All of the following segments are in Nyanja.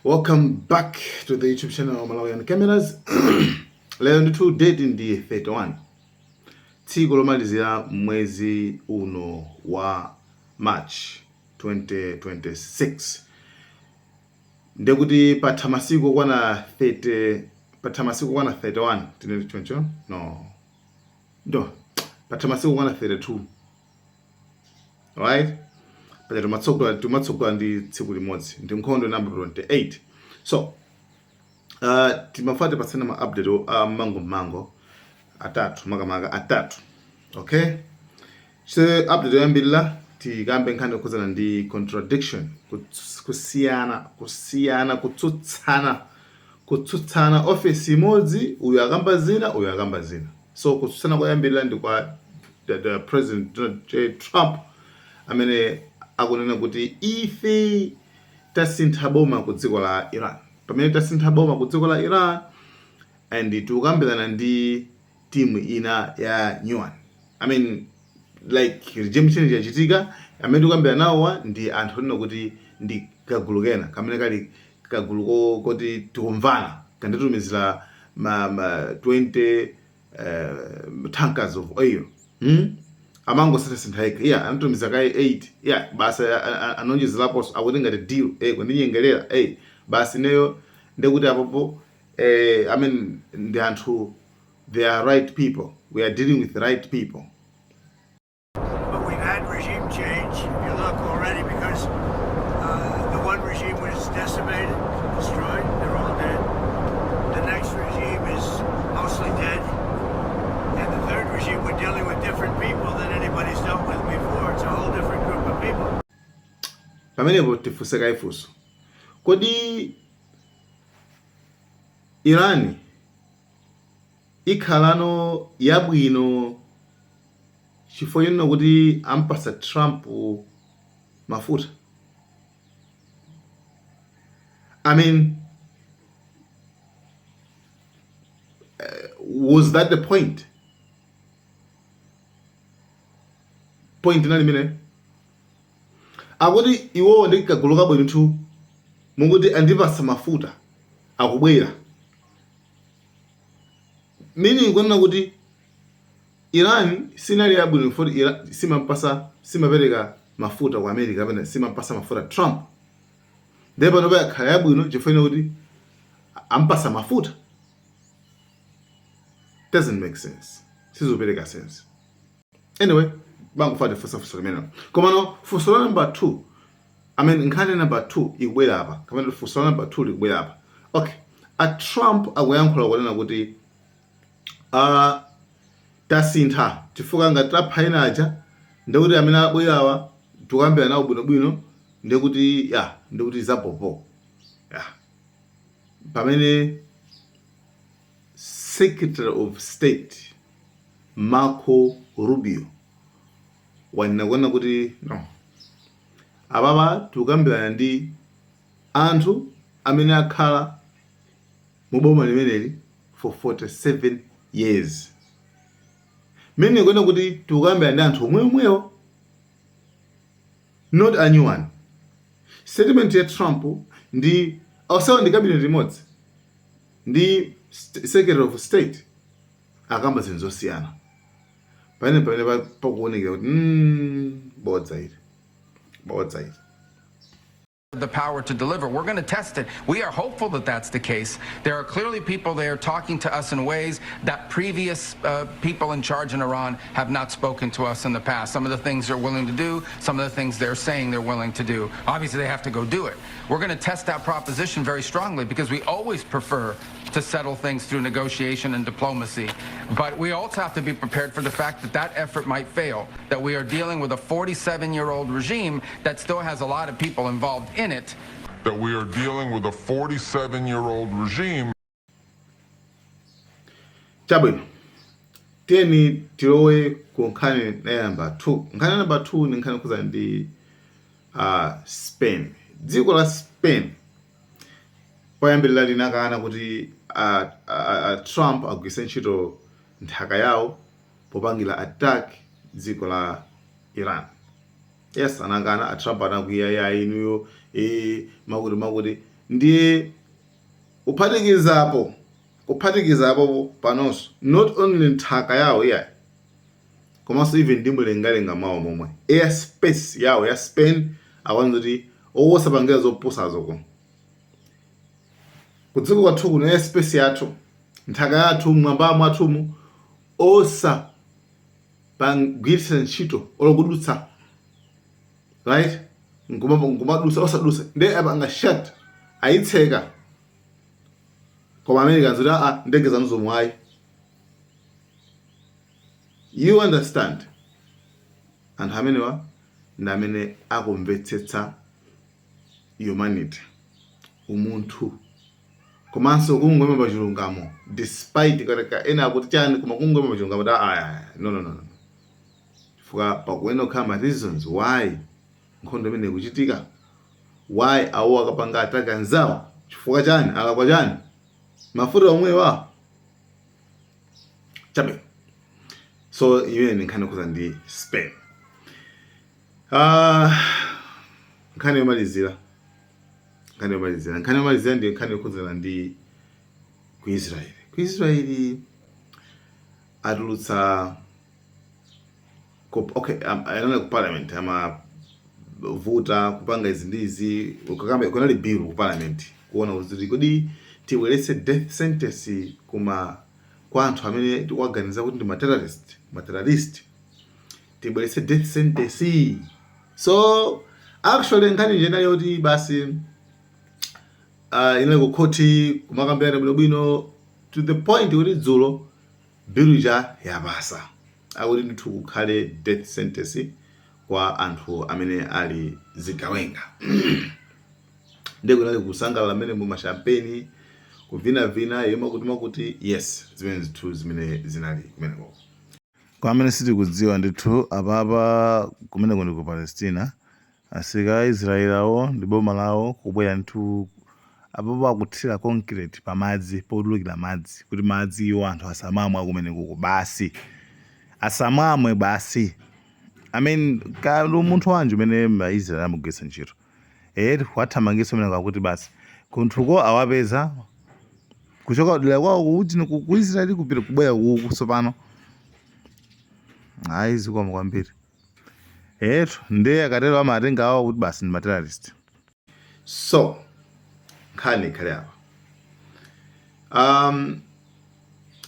Welcome back to the YouTube channel Malawian Cameras. Lero ndithu date ndi 31, tsiku lomalizira mwezi uno wa March 2026. Ndekuti patha masiku okwana 30, patha masiku okwana 31, tinene choncho? No, ndo patha masiku okwana 32, right? Paja timatsogola ndi tsiku limodzi, ndi nkhondo number 28. So timafuna tipatsane ma update a mango mango atatu, makamaka atatu, okay? So update yoyambirira, tikambe nkhani yokhudzana ndi contradiction, kusiyana, kutsutsana. Ofesi imodzi, uyu akamba zina, uyu akamba zina. So kutsutsana koyambirira ndi kwa the President Donald J Trump, amene akunena kuti ife tasintha boma ku dziko la Iran. Pamene tasintha boma ku dziko la Iran and tikukambirana ndi timu ina ya new one, I mean, like regime change yachitika, amene tikukambirana nawowa ndi anthu onena kuti ndi kagulu kena kamene kali kagulu koti tikumvana, kanditumizira ma 20 tankers of oil, Amangosintha yekha, iya, anatumiza kaye 8, iya, basi, anonjezeraponso, akuti ngati deal, kundinyengerera, basi, ineyo ndekuti apopo, I mean, ndi anthu, they are right people, we are dealing with the right people. But we've had regime change, if you look already, because the one regime was decimated, destroyed, they're all dead. The next regime is mostly dead. And the third regime, we're dealing with different people than anybody's dealt with before. It's a whole different group of people. Pamenepo tifunse kaye funso: kodi Iran ikhalano yabwino chifukwa chonena kuti ampasa Trump mafuta? I mean, was that the point? Point inali imene akuti iwowo ndi kagulu kabwino ndithu, mukuti andipasa mafuta akubwera, meaning kunena kuti Iran sinali yabwino for Iran simampasa, simapereka mafuta ku America kapena simampasa mafuta Trump, ndiye pano yakhala yabwino chifukwa kuti ampasa mafuta. Doesn't make sense, sizopereka sense. Anyway, bangofuna tifunsa funso limenelo. Komano funso la number 2, I mean, nkhani number 2 ikubwera apa, kapena funso la number 2 likubwera apa. Okay, a Trump akuyankhula kunena kuti tasintha chifukwa ngati tapha ena aja, ndekuti amene abwerawa tikuyambira nawo bwinobwino, ndekuti ya, ndekuti zapopo ya. Pamene Secretary of State Marco Rubio wanena kuona kuti no, apapa tikukambirana ndi anthu amene akhala mu boma limeneli for 47 years, meaning kuona kuti tikukambirana ndi anthu omweomwewo, not a new one. Statement ya Trump ndi onsewa ndi cabinet imodzi ndi Secretary of State akamba zinthu zosiyana. Pamene pakuonekera kuti bodza ili, bodza ili. The power to deliver. We're going to test it. We are hopeful that that's the case. There are clearly people there talking to us in ways that previous people in charge in Iran have not spoken to us in the past. Some of the things they're willing to do, some of the things they're saying they're willing to do. Obviously, they have to go do it. We're going to test that proposition very strongly because we always prefer to settle things through negotiation and diplomacy. But we also have to be prepared for the fact that that effort might fail, that we are dealing with a 47-year-old regime that still has a lot of people involved in it. That we are dealing with a 47-year-old regime. Chabwino, tiyeni tilowe ku nkhani ya number 2. Nkhani ya number 2 ni nkhani yokhuzana ndi Spain. Dziko la Spain poyambirira linakana kuti Trump agwiritse ntchito nthaka yawo popangira attack dziko la Iran. Yes, anakana. A Trump anakwiya, ya, inuyo, makuti makuti. Ndiye kuphatikizapo panonso, not only nthaka yawo iyayi, komanso even ndi mlengalenga mwawo momwe, air space yawo ya Spain, akuona kuti owosapangira zopusazo ko kudziko kwathu kuno, air space yathu, nthaka yathu, mwamba mwathumu, osapangwiritsa ntchito olo kudutsa, right, nkumadutsa, osadutsa. Ndiye apanga shut, ayitseka. Koma America nzoti, aa, ndege zanu zomwe ayi. You understand? Anthu amenewa ndi amene akumvetsetsa humanity, umunthu, komanso kungoyima pa chilungamo, despite kaleka ena akuti chani, koma kungoyima pa chilungamo kuti aya, no, no, no, no, chifukwa pakuyenera kukhala ma reasons why nkhondo imene ikuchitika, why awo akapanga attack anzawo, chifukwa chani, alakwa chani, mafuta omwewa chabe. So imene ndi nkhani yokhuza ndi Spain. Nkhani yomalizira ndi nkhani yokhudzana ndi ku Israel. Ku Israel atulutsa okay, anali ku parliament, amavuta kupanga izi ndi izi, kukambe kunali bill ku parliament kuona kuti kodi tibweretse death sentence kuma kwa anthu amene tikuwaganiza kuti ndi ma terrorist, tibweretse death sentence. So actually nkhani njena yoti basi inali ku khoti kumakambirana bwinobwino, to the point kuti dzulo bill ija yapasa, akuti ndithu kukhale death sentence kwa anthu amene ali zigawenga. Ndiye kunali kusangalala amene mu ma champagne, kuvinavina, yema kuti makuti yes, zimene zithu zimene zinali kumeneko. Kwa amene sitikudziwa ndithu, apapa kumeneko ndi ku Palestina. Asilikali a Israeli awo ndi boma lawo kubwera ndithu apapo, akuthira concrete pamadzi potulukira madzi, kuti madzi iwo anthu asamamwe kumenekoko basi, asamamwe basi. I mean, ka munthu wanji umene ma Israeli amagwiritsa ntchito wathamangitsa umene kakuti basi kunthuko awapeza kuchoka dera kwawo kuti ku Israeli kupita kubwera kuku tsopano. Ayi, zikoma kwambiri etu. Ndiye akatero amatenga awo kuti basi ndi ma terrorist. So nkhani ikhale apa,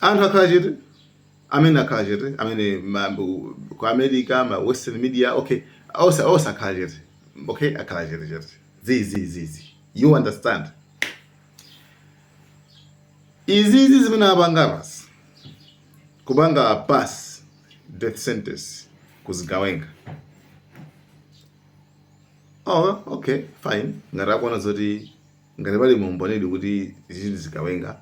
anthu akhala chete, amene akhala chete, amene ku America, ma Western media, okay, onse akhala chete, okay, akhala chete chete, zi zi zi zi. You understand? Izizi zimene apanga basi kupanga pass death sentence kuzigawenga, oh okay, fine. Ngati akuona zoti ngati pali mumbonedi kuti izi zigawenga,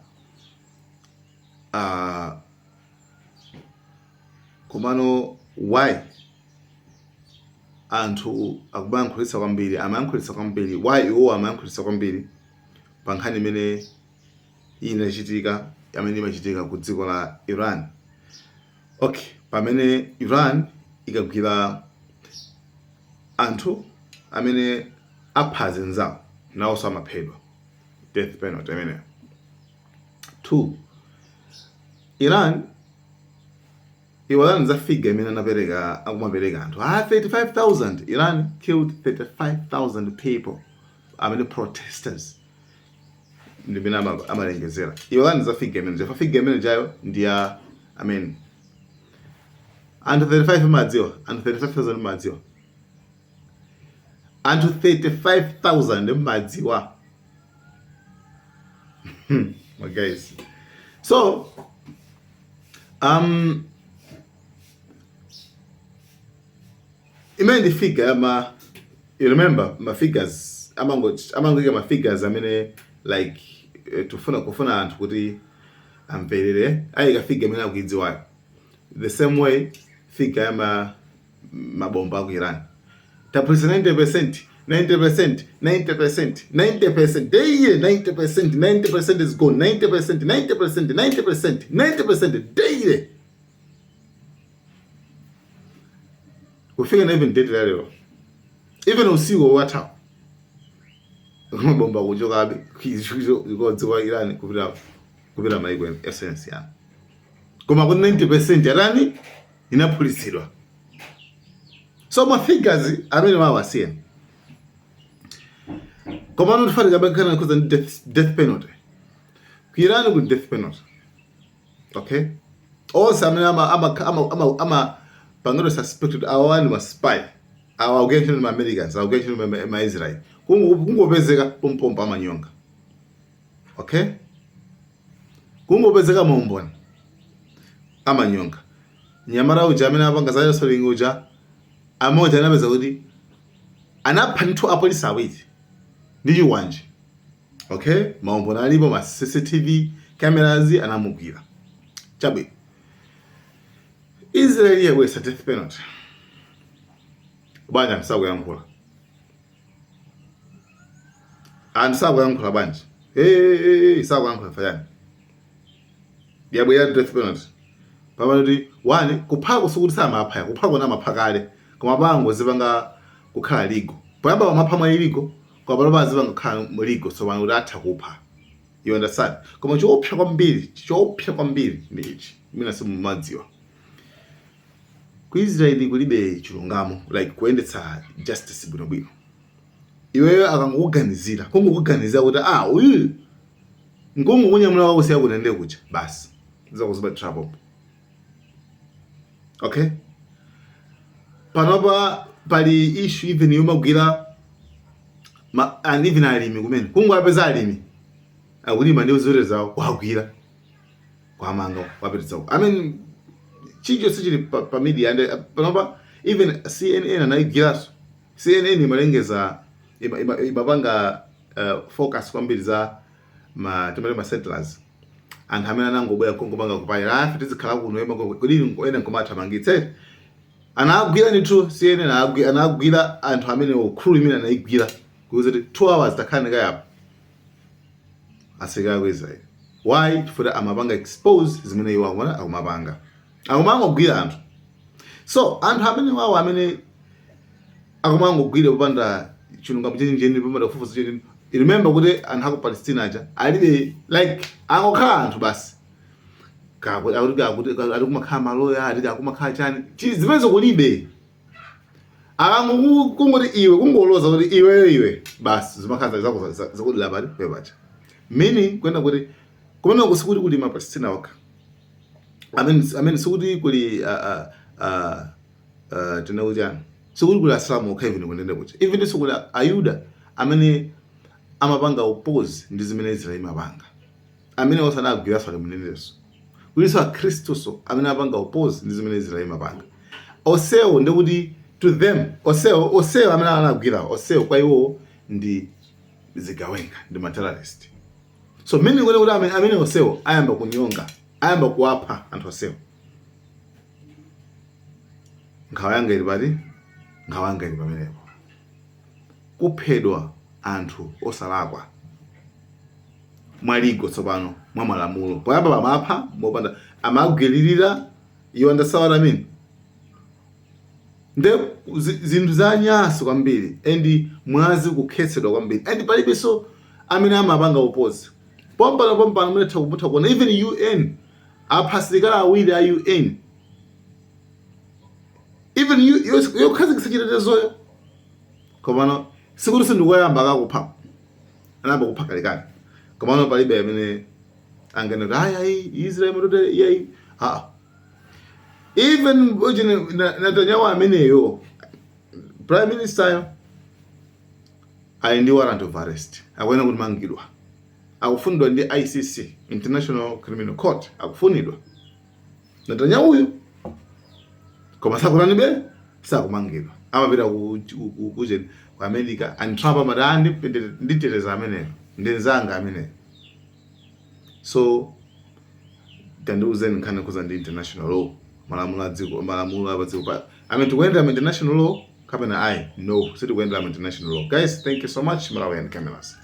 komano why anthu akumayankhulitsa kwambiri, amayankhulitsa kwambiri, why iwo amayankhulitsa kwambiri pa nkhani imene inachitika, amene imachitika ku dziko la Iran? Okay, pamene Iran ikagwira anthu amene apha zinzawo, nawonso amaphedwa, death penalty imeneyo. Two, Iran, iwalani za figure imene anapereka, akumapereka anthu 35,000. Iran killed 35,000 people amene protesters, ndimene amalengezera. Iwalani za figure imene jafa, figure imene jayo ndi ya, I mean, anthu 35 madziwa, anthu 35,000 madziwa, anthu 35,000 madziwa, my guys. So imene ndi figure yama, you remember, ma figures amangoika ma figures amene like tufuna kufuna anthu kuti amverere, ayika figure imene akuidziwayo. The same way figure yama mabomba aku Iran, taphulitsa 90%, 90%, 90%, 90% daily, 90%, 90% is gone, 90%, 90%, 90%, 90% daily, kufika na even date la lero, even usiku wathawu. Mabomba kuchokabe kudziko Iran kupita maiko osiyanasiyana, koma kuti 90% yatani? Inaphulitsidwa. So ma figures amene mawasiyana, komano tifatika bakhala nkhoza ndi death penalty. Ku Iran ku death penalty, okay? Onse amene ama pangidwa suspected, awa ndi ma spy, awa akugwira ntchito ndi ma Americans, akugwira ntchito ndi ma Israel, kungopezeka pompompo amanyonga, okay? Kungopezeka maumboni amanyonga. Nyamara uja amene apanga za wrestling uja, amodzi anapeza kuti anapha ndithu apolisi awiri ndi chikwanje, okay? Maumboni alipo, ma CCTV cameras, anamugwira. Chabwino, Israel yabwesa death penalty bwanji? Anthu sakuyankhula, anthu sakuyankhula bwanji? Hey, hey, hey, sakuyankhula fayani? Yabwera death penalty pamene kuti one kuphako sikuti samapha, kuphako namapha kale, koma pango zipanga kukhala legal. Poyamba pamapha mwa illegal, koma pano pazipanga kukhala legal tsopano kuti atha kupha, you understand? Koma choopsa kwambiri, choopsa kwambiri ndi ichi, mina simumadziwa, ku Israeli kulibe chilungamo, like kuyendetsa justice bwinobwino. Iweyo akangokuganizira, kungokuganizira kuti ah, uyu, nkungokunyamula wakusiya kundende kuja, basi, zakuziba trouble, okay? Panopa pali issue even yomagwira and even alimi kumene, kungowapeza alimi akulima ndi ziweto zawo, kuwagwira, kuwamanga, kuwapititsa. I mean, chilichonse chili pa media. And panopa even CNN anayigwiranso. CNN imalengeza, imapanga focus kwambiri za ma timati ma settlers, anthu amene anangobwera kungopanga kupayira, afe tizikhala kuno, ema kodi ena nkomathamangitse. Anagwira ndithu CNN, anagwira anthu amene crew imene anayigwira kuuza kuti 2 hours takhala ndikayapa asilikali ku Israel. Why? Chifukwa amapanga expose zimene iwo akumana akumapanga, akumangogwira anthu. So anthu amene wawo amene akumangogwira popanda chilungamo chenicheni, popanda kufufuza chenicheni. Remember kuti anthu aku Palestina aja alibe, like, angokhala anthu basi. Akuti ali kumakhala maloya, ati akumakhala chani, zimenezo kulibe. Akangokungoti iwe, kungoloza kuti iweyo iwe, basi, zimakhala zako zakudila pali pepacha. Meaning kwenda kuti kumeneko sikuti kuli ma Palestina okha, I mean sikuti kuli tinakuti chani, sikuti kuli Asilamu okha even kundende kuja, even sikuli Ayuda amene amapanga oppose ndi zimene Israel imapanga, amene osanagwiranso ali munendeso. Kulinso Akhristuso amene apanga oppose ndi zimene Israel imapanga. Osewo ndikuti to them, osewo amene anagwira osewo, kwa iwo ndi zigawenga, ndi ma terrorist. So mmene kuone kuti amene osewo ayamba kunyonga, ayamba kuwapha anthu osewo, nkhawa yanga ili pati? Nkhawa yanga ili pamenepo, kuphedwa anthu osalakwa mwa legal tsopano, mwa malamulo. Poyamba pamapha mopanda, amagwiririra, you understand what I mean? Nde zinthu za nyasi kwambiri and mwazi kukhetsedwa kwambiri, and palibenso amene amapanga oppose. Pompano pompano munetha kumutha kuona even UN apha asilikali awiri a UN, even yokhazikitsa chitetezoyo. Komano sikuti sindikoyamba akakupha, anayamba kupha kalekale, komano palibe amene angene kuti ayi, ayi, Israel matote iyayi. Ah, even ujene Netanyahu ameneyo, prime minister, ali ndi warrant of arrest, akuyenera kuti mangidwa, akufunidwa ndi ICC, International Criminal Court, akufunidwa Netanyahuyo, koma sakunanibe, sakumangidwa. Amapita ku America and Trump amati, "Ah, nditeteza ameneyo, ndi nzanga ameneyo." So tandiuzeni nkhani kuza ndi international law, malamulo a dziko, malamulo a dziko pa, I mean, tikuyendera ma international law kapena ayi? No, sitikuyendera ma international law. Guys, thank you so much. Malawi and Cameras.